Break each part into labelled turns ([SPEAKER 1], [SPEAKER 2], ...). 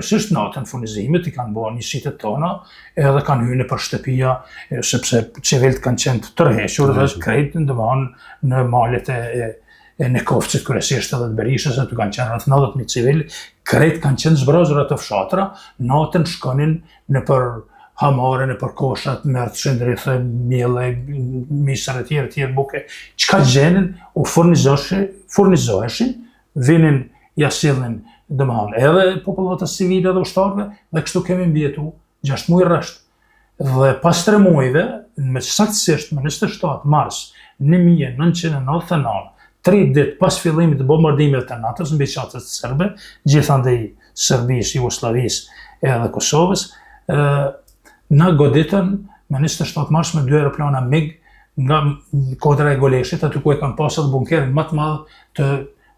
[SPEAKER 1] Kryesisht natën furnizimet i kanë bo njësitet tona, edhe kanë hy nëpër shtëpia, sepse civilët kanë qenë të tërhequr dhe krejt domethanë në malet e, e, e Nekovcit kryesisht edhe të Berishës, aty kanë qenë rreth 90.000 civil, krejt kanë qenë zbrazur ato fshatra, natën shkonin nëpër hamare, nëpër koshat, merrshin drithë, miell, misër e tjerë, tjerë buke, çka gjenin, u furnizoheshin, furnizoheshin, vinin, ja sillnin, domethanë, edhe popullatës civile dhe ushtarëve, dhe kështu kemi mbijetu 6 muaj rresht. Dhe pas 3 muajve, më saktësisht më 27 mars 1999, tri ditë pas fillimit të bombardimeve të NATO-s mbi qarqet serbe, gjithandej Serbisë, Jugosllavisë edhe Kosovës, ë na goditën më 27 mars me dy aeroplana MiG nga kodra e Goleshit, aty ku e kanë pasur edhe bunkerin më të madh të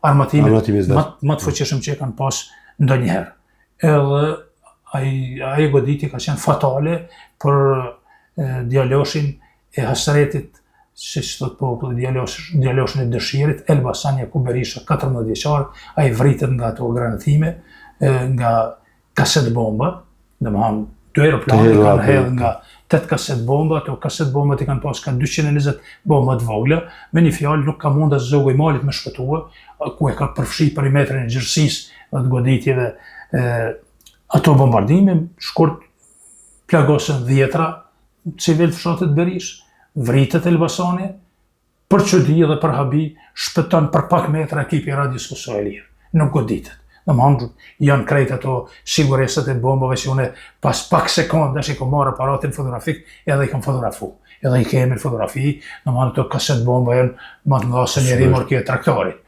[SPEAKER 1] armatimit, më më të fuqishëm që e kanë pas ndonjëherë. Edhe ai ajo goditje ka qenë fatale për djaloshin e hasretit, siç thot populli, djalosh, djaloshin e dëshirit, Elbasan Jakup Berisha, 14 vjeçar, ai vritet nga ato granatime, nga kaset bomba, domethanë, dy aeroplanë i kanë hedhë nga 8 kaset bomba, ato kaset bombat i kanë pas ka 220 bomba të vogla, me një fjalë nuk ka mund as zogu i malit me shpëtua, ku e ka përfshi perimetrin e gjerësisë dhe të goditjeve e, ato bombardime, shkurt plagosen dhjetra civil të fshatit Berishë, vritet Elbasani, për çudi dhe për habi, shpëton për pak metra ekipi i Radios Kosova e Lirë. Nuk goditet. Domethanë, janë krejt ato siguresat e bombave që unë pas pak sekondash i kom marrë aparatin fotografik edhe i kam fotografu. Edhe i kemi fotografi, domethanë ato kaset bomba janë më të mëdha se një rimorkio e traktorit.